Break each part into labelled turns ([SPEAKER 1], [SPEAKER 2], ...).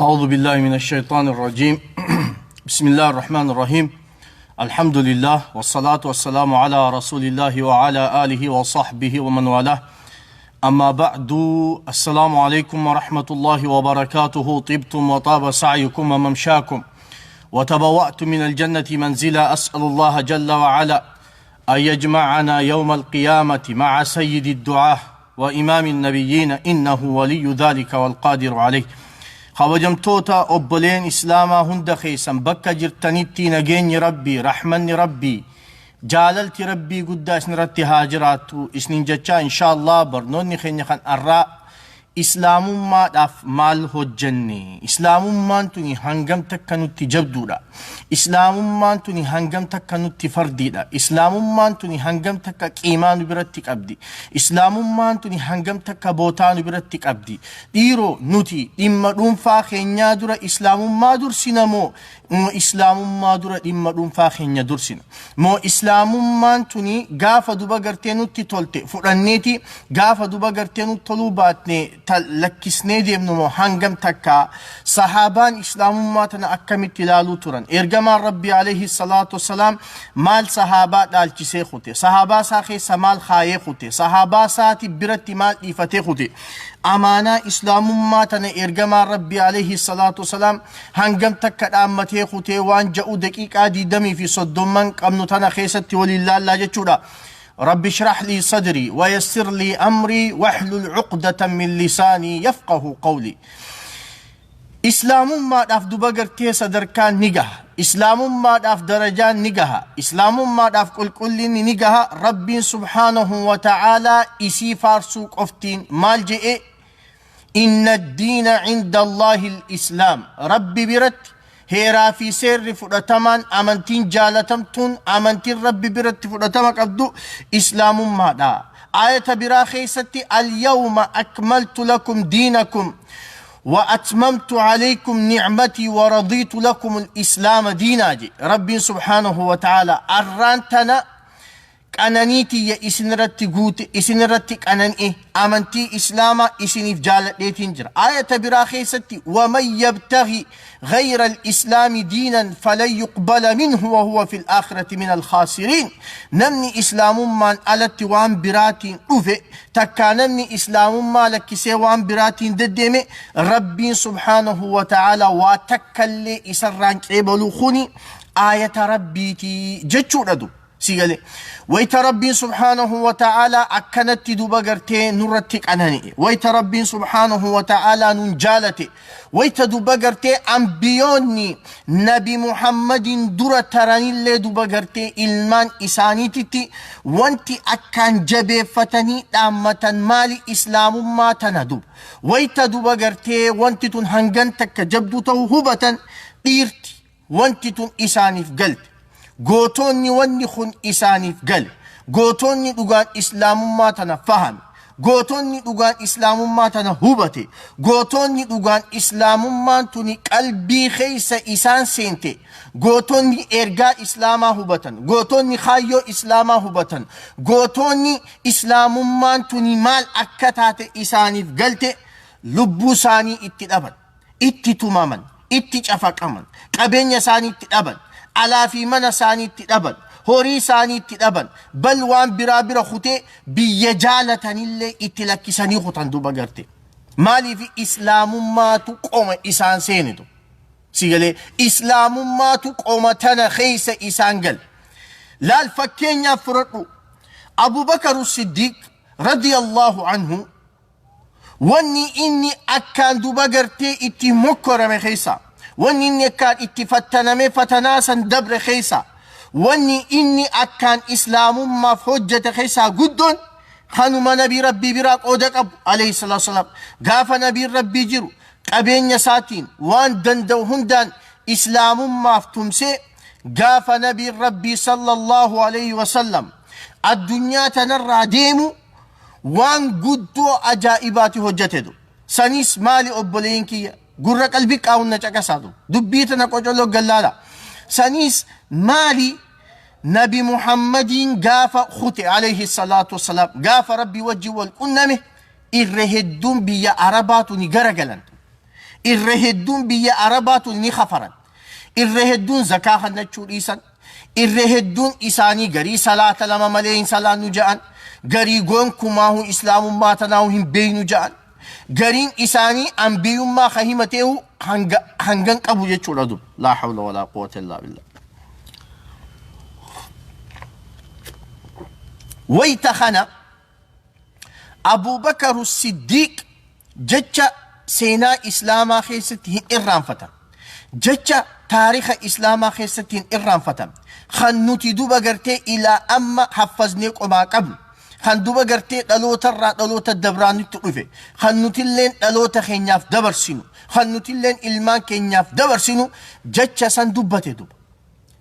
[SPEAKER 1] أعوذ بالله من الشيطان الرجيم. بسم الله الرحمن الرحيم. الحمد لله والصلاة والسلام على رسول الله وعلى آله وصحبه ومن والاه. أما بعد، السلام عليكم ورحمة الله وبركاته. طبتم وطاب سعيكم وممشاكم وتبوأتم من الجنة منزلا. أسأل الله جل وعلا أن يجمعنا يوم القيامة مع سيد الدعاة وإمام النبيين، إنه ولي ذلك والقادر عليه. Kabajamtoota obboleen islaamaa hunda keessan, bakka jirtanitti nageenyi Rabbii, rahmanni Rabbii, jaalalti Rabbii guddaa isinirratti haa jiraattu isinin jechaa, insha Allah barnoonni keenya kan arraa islaamummaadhaaf maal hojjenne? Islaamummaan tuni hangam takka nutti jabduudha? Islaamummaan tuni hangam takka nutti fardiidha? Islaamummaan tuni hangam takka qiimaa nu biratti qabdi? Islaamummaan tuni hangam takka bootaa nu biratti qabdi? Dhiiroo, nuti dhimma dhuunfaa keenyaa dura islaamummaa dursina moo islaamummaa dura dhimma dhuunfaa keenya dursina? Moo islaamummaan tuni gaafa duba gartee nutti tolte fudhanneeti, gaafa duba gartee nutti toluu baatne lakkisnee deemnu moo? Hangam takka sahaabaan islaamummaa tana akkamitti ilaaluu turan? Ergamaan Rabbii alayhi salaatu wasalaam maal sahaabaa dhaalchisee kute? Sahaabaa isaa keessa maal kaayee kute? Sahaabaa isaati biratti maal dhiifatee kute? Amaanaa islaamummaa tana ergamaan Rabbii alayhi salaatu wasalaam hangam takka dhaammatee kutee? Waan ja'u daqiiqaa 20 fi 30 qabnu tana keessatti waliin laallaa jechuudha. رب اشرح لي صدري ويسر لي أمري واحلل عقدة من لساني يفقه قولي. Islaamummaadhaaf duba gartee sadarkaan ni gaha, islaamummaadhaaf darajaan ni gaha, islaamummaadhaaf qulqullinni ni gaha. Rabbiin subhaanahu wa ta'aalaa isii faarsuu qoftiin maal je'e? إن الدين عند الله الإسلام. Rabbi biratti heeraa fi seerri fudhatamaan, amantiin jaalatamtuun, amantiin Rabbi biratti fudhatama qabdu islaamummaadha. Aayata biraa keessatti اليوم أكملت لكم دينكم وأتممت عليكم نعمتي ورضيت لكم الإسلام دينا جي ربي سبحانه وتعالى. Arraan tana qananii tiyya isinirratti guute, isinirratti qanani'e, amantii islaamaa isiniif jaaladheetiin jira. Ayata biraa keessatti ومن يبتغ غير الإسلام دينا فلن يقبل منه وهو في الآخرة من الخاسرين. Namni islaamummaan alatti waan biraatiin dhufe, takkaa namni islaamummaa lakkisee waan biraatiin deddeeme, Rabbiin subhaanahu wa ta'aalaa waa takkallee isarraan qeebaluu. Kuni aayata Rabbiitii jechuudha. Du si gale, wayta Rabbiin subhaanahu wa ta'aalaa akkanatti duba gartee nurratti qanani'e, wayta Rabbiin subhaanahu wa ta'aalaa nun jaalate, wayta duba gartee ambiyoonni Nabi Muhammadin dura taranillee duba gartee ilmaan isaaniititti wanti akkaan jabeeffatanii dhaammatan maali? Islaamummaa tana. Duba wayta duba gartee wanti tun hangan takka jabduu ta'uu hubatan, dhiirti wanti tun isaaniif galte, gootonni wanni kun isaaniif gale, gootonni dhugaan islaamummaa tana fahame, gootonni dhugaan islaamummaa tana hubate, gootonni dhugaan islaamummaan tuni qalbii keessa isaan seente, gootonni ergaa islaamaa hubatan, gootonni kaayyoo islaamaa hubatan, gootonni islaamummaan tuni maal akka taate isaaniif galte, lubbuu isaanii itti dhaban, itti tumaman, itti cafaqaman, qabeenya isaanii itti dhaban, alaa fi mana isaanii itti dhaban, horii isaanii itti dhaban, bal waan biraa bira kutee biyya jaalatanillee itti lakkisanii kutan. Duba garte maaliif? Islaamummaatu qoma isaan seenitu. Si galee? Islaamummaatu qoma tana keessa isaan gale. Laal, fakkeenyaaf fudhadhu, Abubakar Siddiiq radiyallahu anhu, wanni inni akkaan duba gartee itti mokkorame keessa, wanni inni akkaan itti fattaname, fatanaa san dabre keessa, wanni inni akkaan islaamummaaf hojjete keessaa guddoon kanuma nabii Rabbii biraa qooda qabu alayhi salaatu wasalaam. Gaafa nabiin Rabbii jiru qabeenya isaatiin waan danda'u hundaan islaamummaaf tumsee, gaafa nabiin Rabbii sallallahu alayhi wasallam addunyaa tanarraa deemu waan guddoo ajaa'ibaati hojjetetu. Sanis maali? Obboleen kiyya, gurra qalbii qaawunna caqasaatu, dubbii tana qocoloo gallaala. Sanis maali? Nabi Muhammadiin gaafa kute alayhi salaatu wasalaam, gaafa Rabbii wajjin wal qunname, irra hedduun biyya Arabaatu ni garagalan. Irra hedduun biyya Arabaatu ni kafaran. Irra hedduun zakaa kannachuu dhiisan. Irra hedduun isaanii garii salaata lama malee hin salaannu ja'an. Garii gonkumaahu islaamummaa tanaahu hin beeynu ja'an. Gariin isaanii anbiyummaa ka himateehu hanga hangan qabu jechuudha dub. Laa hawla walaa quwwata illaa billah. Wayta kana Abubakaru Siddiiq jecha seenaa Islaamaa keessatti hin irraanfatan. Jecha taarika Islaamaa keessatti hin irraanfatan. Kan nuti duba gartee ilaa amma haffaznee qomaa qabnu. Kan duba gartee dhalootarraa dhaloota dabraa nutti dhufe. Kan nutilleen dhaloota keenyaaf dabarsinu. Kan nutilleen ilmaan keenyaaf dabarsinu jecha san dubbate duba.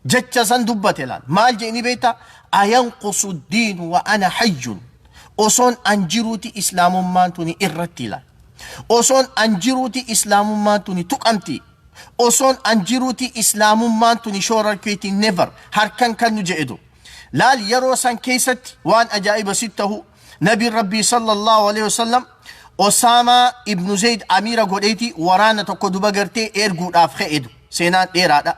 [SPEAKER 1] Jecha san dubbate laal. Maal jedhini beektaa? Ayanqusu diinu wa ana hayyun. Osoon an jiruuti islaamummaan tuni irratti ilaal. Osoon an jiruuti islaamummaan tuni tuqamti. Osoon an jiruuti islaamummaan tuni shoorarkeeti never harkan kan nu jedhe. Laal, yeroo san keessatti waan ajaa'iba sitti ta'u, nabiin rabbii sallallahu alaihi wasallam Osaamaa ibnu Zayd amiira godheeti waraana tokko duba gartee erguudhaaf ka'eedu. Seenaan dheeraadha.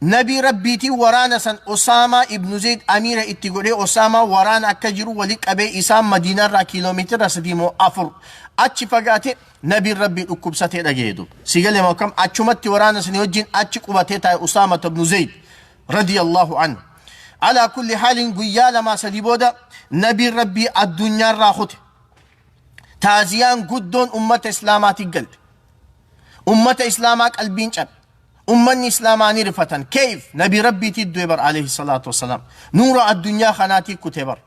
[SPEAKER 1] Nabii rabbiitiin waraana san Osaamaa ibnu Zayd amiira itti godhee, Osaamaa waraana akka jiru wali qabee, isaan Madiinaarraa kiiloomeetira 3 moo 4 achi fagaate. Nabiin rabbii dhukkubsatee dhageedu. Si galee moo akkam? Achumatti waraana sanii wajjin achi qubatee taa'e Usaama ibnu Zayd radiyallahu anhu. Alaa kulli haalin, guyyaa 2 3 booda nabiin rabbii addunyaarraa kute. Taaziyaan guddoon ummata islaamaatiin galte. Ummata islaamaa qalbiin cabe. Ummanni islaamaa ni rifatan. Keef nabii rabbiitii du'e bar, alayhi salaatu wassalaam. Nuura addunyaa kanaatii kute bar.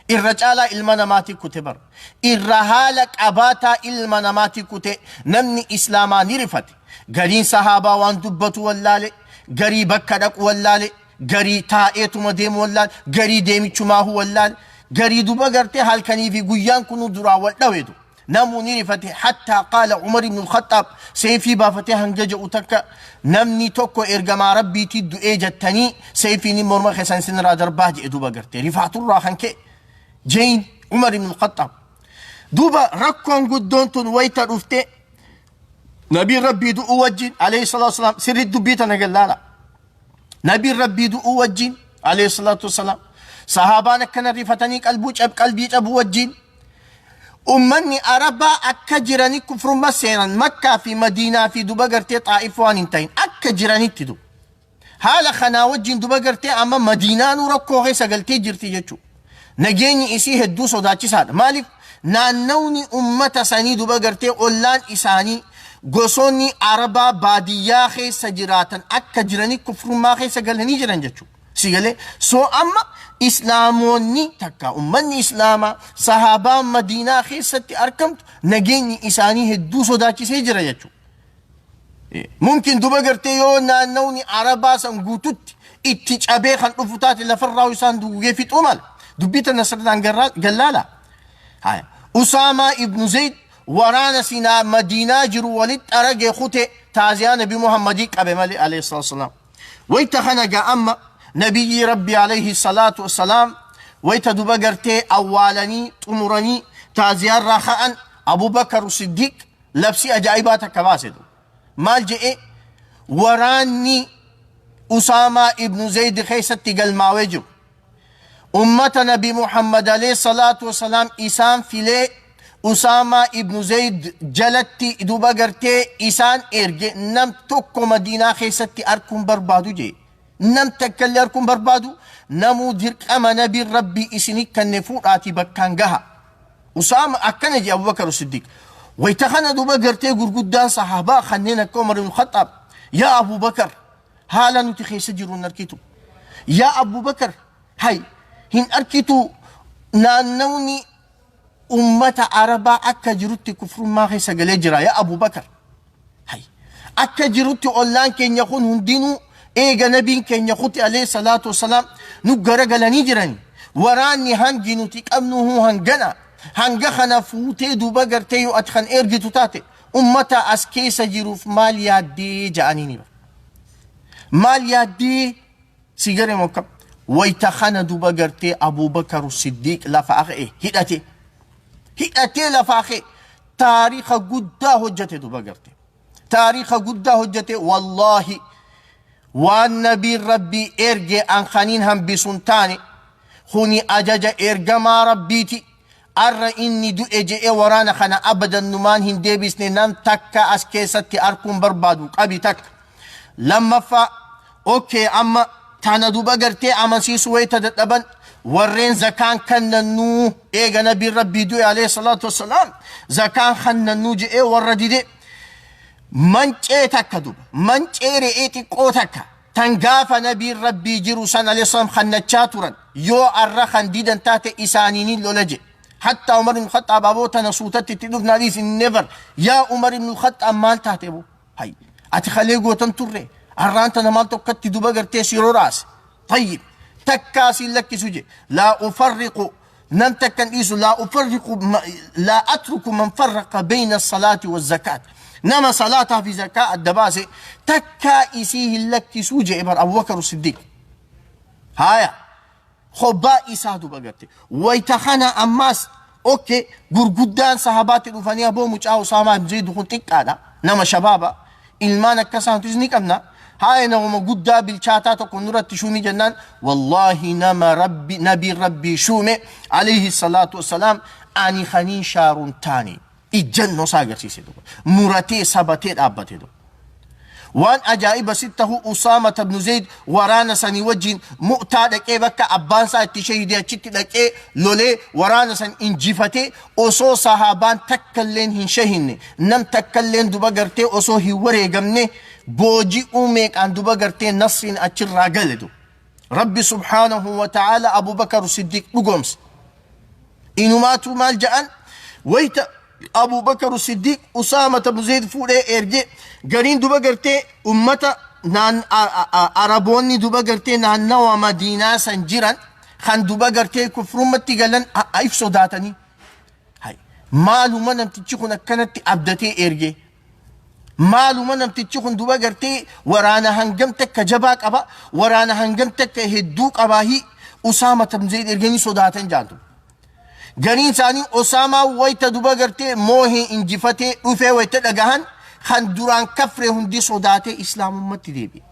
[SPEAKER 1] Irra caalaa ilma namaatii kute bar. Irra haala qabaataa ilma namaatii kute. Namni islaamaa ni rifate. Gariin sahaabaa waan dubbatu wallaale. Garii bakka dhaqu wallaale. Garii taa'eetuma deemu wallaale. Garii deemichumaahu wallaale. Garii duba gartee halkanii fi guyyaan kunu duraa wal dhaweetu. Namuu ni rifate. Hattaa qaala Umar ibn al-Khattaab, seefii baafatee hanga jedhu takka, namni tokko ergamaa rabbiitii du'ee jettanii seefiin morma keessan isinirraa darbaa jedhe duba gartee rifaaturraa kan ka'e jeyin Umar ibn al-Khattaab. Duuba rakkoon guddoon tun wayita dhufte, nabiin rabbii du'uu wajjin alayhi salaatu wasalaam, sirri dubbii tana gallaala. Nabiin rabbii du'uu wajjin alayhi salaatu wasalaam, sahaabaan akkana rifatanii qalbuu cab qalbii cabuu wajjin, ummanni Arabaa akka jirani kufrumma seenan. Makkaa fi Madiinaa fi duba gartee Xaa'if waan hin ta'in akka jiranitti du. Haala kanaa wajjin duba gartee amma Madiinaanuu rakkoo keessa galtee jirti jechuudha. Nageenyi isii hedduu sodaachisaadha. Maaliif? Naannawni ummata sanii duba gartee ollaan isaanii gosoonni Arabaa baadiyyaa keessa jiraatan akka jiranii kufrummaa keessa galanii jiran jechuudha. Si galee? So amma islaamoonni takka ummanni islaamaa sahaabaan Madiinaa keessatti argamtu nageenyi isaanii hedduu sodaachisee jira jechuudha. Mumkin duba gartee yoo naannawni Arabaa san guututti itti cabee kan dhufu taate lafarraa isaan dugugee fixuu mala. Dubbii tana sirnaan gallaala. Haya. Usaamaa ibnu Zayd waraana sinaa Madiinaa jiru walitti arage kute, taaziyaa Nabi Muhammadii qabe malee alayhi salaatu wasalaam. Wayta kana gaa amma nabiyyi rabbi alayhi salaatu wasalaam wayta duba gartee awwaalanii xumuranii taaziyaarraa ka'an, Abubakar Siddiq labsii ajaa'ibaa takka baase. Maal jedhee? Waraanni Usaamaa ibnu Zayd keessatti galmaawee jiru, ummata nabi Muhammad alayhi salaatu wasalaam isaan filee Usaamaa ibnu Zayd jalatti duba gartee isaan erge, nam tokko Madiinaa keessatti arguun barbaadu jee. Nam takka illee arguun barbaadu. Namuu dirqama nabiin rabbii isinii kanne fuudhaatii bakkaan gaha. Usaama akkana jee Abubakar Siddiq. Wayta kana duba gartee gurguddaan sahaabaa kanneen akka Umar ibn Khattaab, "Yaa Abubakar, haala nuti keessa jirru hin arkitu. Yaa Abubakar, hay hin arkitu, naannawni ummata Arabaa akka jirutti kufrummaa keessa galee jira. Yaa Abubakar, hay akka jirutti ollaan keenya kun hundinuu eega nabiin keenya kuti alayhi salaatu wasalaam nu garagalanii jirani. Waraanni hangi nuti qabnu hangana. Hanga kana fuutee duuba gartee yoo ati kan ergitu taate, ummata as keessa jiruuf maal yaaddee?" ja'anii ni bara. Maal yaaddee? Si gare mokkam? Wayta kana duba gartee Abubakar Siddiq lafa ka'e, hidhate. Hidhatee lafaa ka'e, taarika guddaa hojjete duba garte. Taariika guddaa hojjete. Wallaahi, waan nabiin Rabbii erge an kaniin hambisuun taane, kuni ajaja ergamaa Rabbiiti. Arra inni du'e je'ee waraana kana abadan numaan hin deebisne. Nam takka as keessatti arkuun barbaadu qabi. Takka lammaffaa, okay, amma tana duba gartee amansiisu wayita dadhaban, warreen zakaan kannannuu eega nabiin Rabbii du'e alayhi salaatu wassalaam zakaan kannannuu je'ee warra dide, mancee takka duba mancee re'ee xiqqoo takka tan gaafa nabiin Rabbii jiru san alayhi salaam kannachaa turan yoo arra kan didan taate isaaniinin lola jedhe. Hatta Umar ibn Khattaab, aboo tana suutatti itti dhufnaa dhiisi, never. Yaa Umar ibn Khattaab, maal taate boo? Hay, ati kalee gootan turre, arraan tana maal tokkatti duba gartee si roraase? Tayyib, takkaa siin lakkisu je. Laa ufarriqu, nam takkan dhiisu, laa ufarriqu, laa atruku man farraqa bayna salaati wa zakaat. Nama salaataa fi zakaa adda baase takkaa isii hin lakkisuu je bar Abubakar Siddiq. Haya, hobbaa isaa duba garte wayta kana ammaas, okay, gurguddaan sahabaatti dhufanii, aboo, mucaa Usaamaa ibn Zayd kun xiqqaadha, nama shabaaba, ilmaan akkasaantis ni qabna, haaya, nama guddaa bilchaataa tokko nurratti shuumi jennaan, wallaahi, nama Rabbi, nabiin Rabbii shuume alayhi salaatu wassalaam ani kaniin shaaruun taane. Ijjannoo isaa agarsiise duba, muratee sabatee dhaabbate duba. Waan ajaa'iba sitti tahu, Usaama ibn Zayd waraana sanii wajjin Mu'taa dhaqee, bakka abbaan isaa itti shahidee achitti dhaqee lolee, waraana san injifatee, osoo sahaabaan takkalleen hin shahinne, nam takkalleen duba gartee osoo hin wareegamne, booji'uu meeqaan duba gartee nasriin achirraa gale duba. Rabbi subhaanahu wa ta'ala Abu Bakar Siddiq dhugoomse. Inumaatu maal ja'an? Wayta Abu Bakar Siddiq Usaama ibn Zayd fuudhee erge, gariin duba gartee ummata naan Araboonni duba gartee naannawa Madiinaa san jiran kan duba gartee kufrummatti galan if sodaatanii, hay, maaluma namtichi kun akkanatti abdatee erge? Maaluma namtichi kun duba gartee waraana hangam takka jabaa qaba, waraana hangam takka hedduu qabaahi Usaama ibn Zayd erganii sodaatan jaantu. Gariin isaanii Osaamaa wayta duba gartee moohee injifatee dhufee wayta dhagahan, kan duraan kafre hundi sodaatee islaamummatti deebi'e.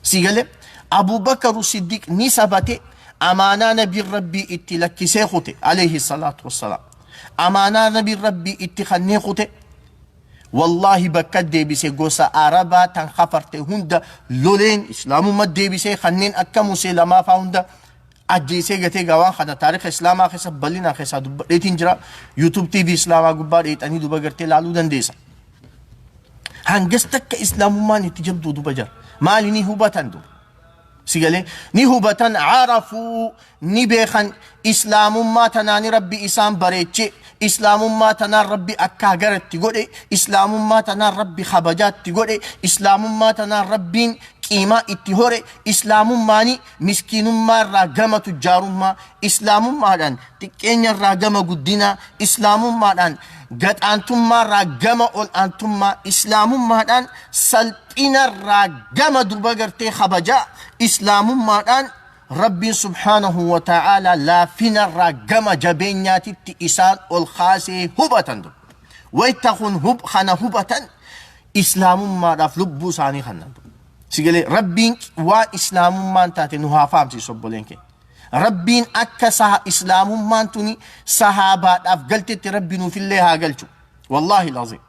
[SPEAKER 1] Si galee? Abubakar Siddiq ni sabate. Amaanaa nabiin Rabbii itti lakkisee kute alayhi salaatu wassalaam. Amaanaa nabiin Rabbii itti kannee kute. Wallaahi, bakka deebise gosa Arabaa tan kafarte hunda loleen islaamummaa deebisee, kanneen akka Musee lamaafaa hunda ajjeesee gatee. Gawaan kana taarika islaamaa keessa bal'inaan keessaa dubbadheetiin jira. YouTube TV islaamaa gubbaa dheexanii duba gartee laaluu dandeessa. Hangas takka islaamummaan itti jabduu duba jira. Maali? Ni hubatan duba. Si galee? Ni hubatan, carafuu, ni beekan. Islaamummaa tanaani Rabbi isaan bareeche, islaamummaa tanaan Rabbi akkaa garatti godhe, islaamummaa tanaan Rabbi kabajaatti godhe, islaamummaa tanaan Rabbiin qiimaa itti hore, islaamummaani miskiinummaa irraa gama tujjaarummaa, islaamummaadhaan xiqqeenya irraa gama guddinaa, islaamummaadhaan gaxaantummaa irraa gama ol aantummaa, islaamummaadhaan salphina irraa gama duba gartee kabajaa, islaamummaadhaan Rabbiin subhaanahu wa ta'aalaa laafina irraa gama jabeenyaatitti isaan ol kaasee hubatan dur. Wayta kun kana hubatan, islaamummaadhaaf lubbuu isaanii kannan dur. Sigalee? Rabbiin waan islaamummaan taate nu haa fahamsiisu, obboleen keenya. Rabbiin akka saha islaamummaan tuni sahaabaadhaaf galtetti Rabbi nuufillee haa galchu. Wallaahi lazim.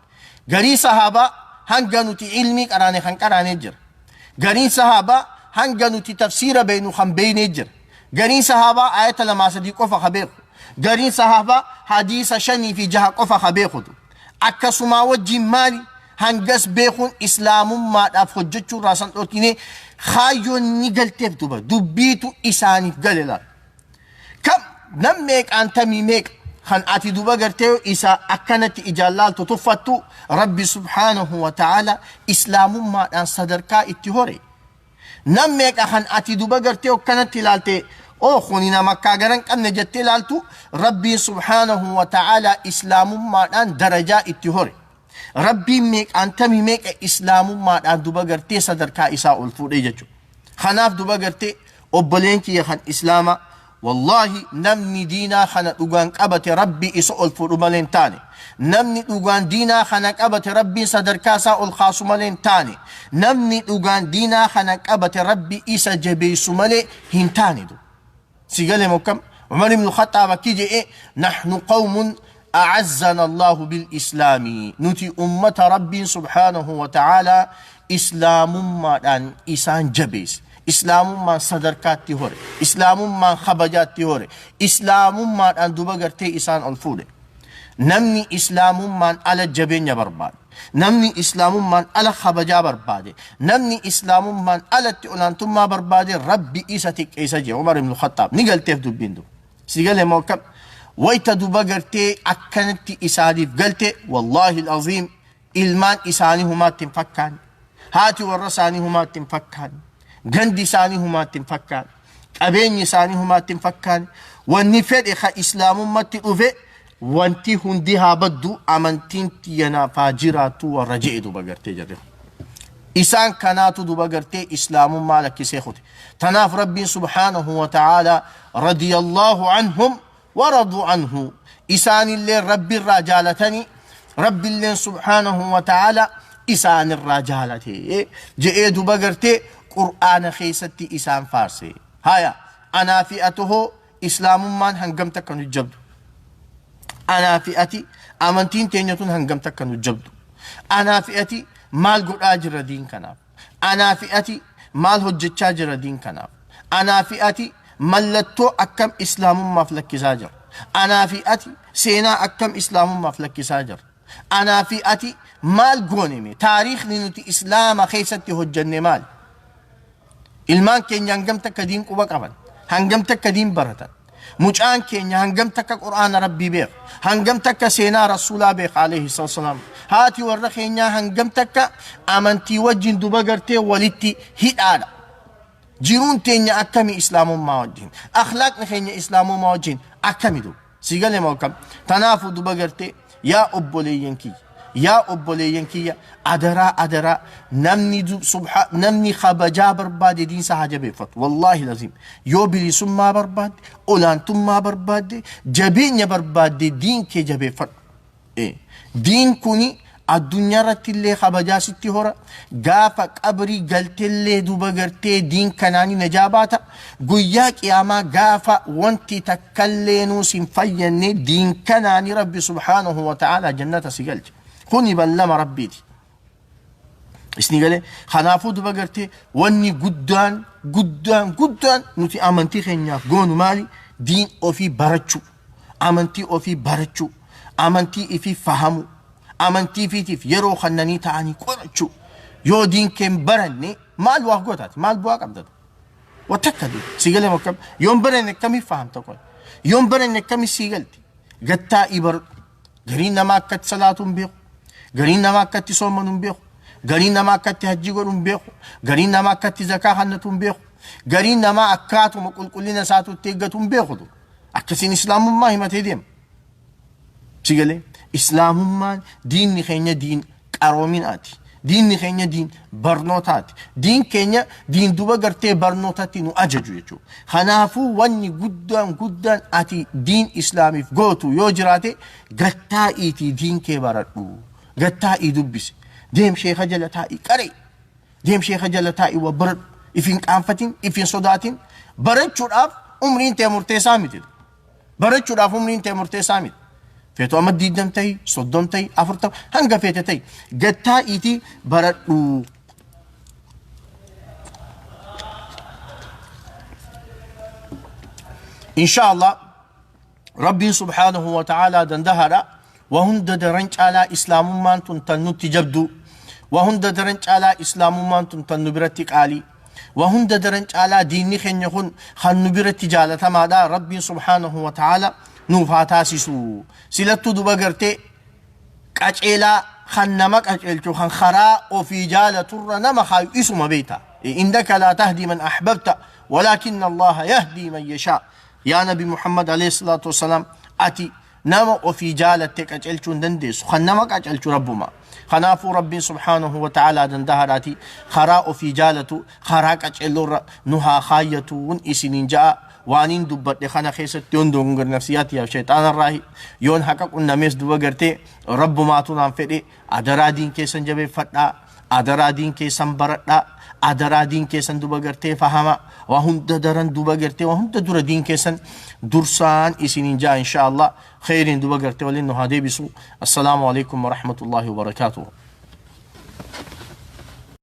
[SPEAKER 1] Garii sahaabaa hanga nuti ilmii qaraane kan qaraanee jira. Gariin sahaabaa hanga nuti tafsiira beeynu kan beeynee jira. Gariin sahaabaa ayata lamaa sadii qofa ka beeku. Gariin sahaabaa hadiisa shanii fi jaha qofa ka beekutu. Akkasumaa wajjin maali? Hangas beekuun islaamummaadhaaf hojjechuu irraa san dhorkine, kaayyoon ni galteef duba dubbiitu isaaniif gale laal. Kam nam meeqaan tamii meeqa kan ati duba gartee isa akkanatti ijaan laaltu tuffattu, Rabbi subhaanahu wa ta'ala islaamummaadhaan sadarkaa itti hore. Nam meeqa kan ati duba gartee akkanatti ilaalte, oh, kuni nama akkaa gara hin qabne jettee ilaaltu, Rabbiin subhaanahu wa ta'ala islaamummaadhaan darajaa itti hore. Rabbiin meeqaan tamii meeqa islaamummaadhaan duba gartee sadarkaa isaa ol fuudhee jechuudha. Kanaaf duba gartee obboleen kiyya kan islaamaa Wallaahi, namni diinaa kana dhugaan qabate Rabbi isa ol fuudhu malee hin taane. Namni dhugaan diinaa kana qabate Rabbiin sadarkaa isaa ol kaasu malee hin taane. Namni dhugaan diinaa kana qabate Rabbi isa jabeessu malee hin taane. Si galee mokkam? Umar ibn Khattaab akki je'e: nahnu qawmun a'azzana Allahu bil islaami. Nuti ummata Rabbiin subhaanahu wa ta'ala islaamummaadhaan isaan jabeesse. Islaamummaan sadarkaatti hore. Islaamummaan kabajaatti hore. Islaamummaadhaan duba gartee isaan ol fuudhe. Namni islaamummaan ala jabeenya barbaade. Namni islaamummaan ala kabajaa barbaade. Namni islaamummaan alatti olaantummaa barbaade Rabbi isa xiqqeessa jee Umar ibn Khattaab. Ni galteef dubbiin duba. Si galee moo akkam? Wayta duba gartee akkanatti isaaniif galte, wallaahi al-aziim, ilmaan isaanii humaatti hin fakkaanne. Haati warra isaanii humaatti hin fakkaanne. Gandi isaanii humaatti hin fakkaanne. Qabeenyi isaanii humaatti hin fakkaanne. Wanni fedhe ka islaamummatti dhufe wanti hundi haa baddu, amantiin tiyya naaf haa jiraattu warra je'e duba gartee jarri. Isaan kanaatu duba gartee islaamummaa lakkisee kute. Tanaaf Rabbiin subhaanahu wa ta'aalaa radiyallahu anhum wa radu anhu. Isaanillee Rabbi irraa jaalatanii, Rabbiilleen subhaanahu wa ta'aalaa isaanirraa jaalate je'ee duba gartee Qur'aana keessatti isaan faarse. Haya, anaa fi ati hoo islaamummaan hangam takka nu jabdu? Anaa fi ati amantiin teenya tun hangam takka nu jabdu? Anaa fi ati maal godhaa jirra diin kanaaf? Anaa fi ati maal hojjechaa jira diin kanaaf? Anaa fi ati mallattoo akkam islaamummaaf lakkisaa jira? Anaa fi ati seenaa akkam islaamummaaf lakkisaa jira? Anaa fi ati maal goone? Taariikhni nuti islaama keessatti hojjenne maal? Ilmaan keenya hangam takka diin quba qaban? Hangam takka diin baratan? Mucaan keenya hangam takka Qur'aana Rabbii beeka? Hangam takka seenaa Rasuulaa beeka alayhi salaam? Haati warra keenyaa hangam takka amantii wajjin duba gartee walitti hidhaadha? Jiruun teenya akkami islaamummaa wajjin? Akhlaaqni keenya islaamummaa wajjin akkami duba? Si galee moo akkam? Tanaafuu duba gartee, yaa obboleeyyan kiyya, yaa obboleeyyan kiyya, adaraa, adaraa, namni subha namni kabajaa barbaade diinsa haa jabeeffatu. Wallaahi laziim, yoo bilisummaa barbaadde, olaantummaa barbaadde, jabeenya barbaadde, diin kee jabeeffadhu. Diin kuni addunyaa irratti illee kabajaa sitti hora. Gaafa qabrii galtellee duba gartee diin kanaanii najaa baata. Guyyaa qiyaamaa gaafa wanti takkallee nuus hin fayyanne, diin kanaanii Rabbi subhaanahu wa ta'ala jannata si galcha. Kuni ballama Rabbiiti. Isni galee? Kanaafuu duba gartee wanni guddaan guddaan guddaan nuti amantii keenyaaf goonu maali? Diin ofii barachuu, amantii ofii barachuu, amantii ifii fahamuu, amantii ifiitiif yeroo kannanii ta'anii qorachuu. Yoo diin kee hin baranne maal waa gootaati? Maal bu'aa qabda? Wa takka dee si galee akkam? Yoo hin baranne akkamiif fahamta qoy? Yoo hin baranne akkamiif sii galti? Gattaa'ii baradhu. Gariin namaa akkatti salaatu hin beeku. Gariin namaa akkatti soomanu hin beeku. Gariin namaa akkatti hajjii godhu hin beeku. Gariin namaa akkatti zakaa kannatu hin beeku. Gariin namaa akkaatuma qulqullina isaatu itti eeggatu hin beeku. Akkasiin islaamummaa himatee deema. Si galee? Islaamummaan, diinni keenya diin qaroominaati. Diinni keenya diin barnootaati. Diin keenya diin duba gartee barnootatti nu ajaju jechuudha. Kanaafuu wanni guddaan guddaan ati diin islaamiif gootu yoo jiraate, gattaa'iitii diin kee baradhu. Gattaa'ii dubbisi. Deem sheeka jala taa'ii qaree. Deem sheeka jala taa'ii wa baradhu. Ifin qaanfatin, ifin sodaatin. Barachuudhaaf umriin tee murteessaa miti. Barachuudhaaf umriin tee murteessaa miti. Feetu amma 20 ta'i, 30 ta'i, 40, hanga feete ta'i. Gattaa'iitii baradhu. Insha Allah, Rabbiin subhaanahu wa ta'aalaa dandahaadha. Wa hunda daran caalaa islaamummaan tun tan nutti jabdu. Wa hunda daran caalaa islaamummaan tun tan nu biratti qaalii. Wa hunda daran caalaa diinni keenya kun kan nu biratti jaalatamaadha. Rabbiin subhaanahu wa ta'aalaa nuuf haa taasisu. Silattuu duba gartee qaceelaa kan nama qaceelchu, kan karaa ofii jaalaturra nama kaayu isuma beekta. Innaka laa tahdii man ahbabta walaakinna Allaha yahdii man yashaa. Yaa Nabi Muhammad alayhi salaatu wasalaam, ati nama ofii jaalatte qaceelchuu hin dandeessu. Kan nama qaceelchu Rabbuma. Kanaafuu Rabbiin subhaanahu wa ta'aalaa dandahaadhaati karaa ofii jaalatu, karaa qaceelloorra nu haa kaayyatuun isiniin ja'a. Waaniin dubbadhe kana keessatti yoon dogongore nafsiyyaa tiyyaaf shayxaanarraahi, yoon haqa qunnamees duba gartee Rabbumaatu naan fedhe. Adaraa diin keessan jabeeffadhaa, adaraa diin keessan baradhaa, adaraa diin keessan duba gartee fahama. Waa hunda daran duba gartee waa hunda dura diin keessan dursaan isiniin jaa. Insha Allah kheyriin duba gartee waliin nu haa deebisu. Assalaamu alaikum warahmatullahi wabarakaatuhu.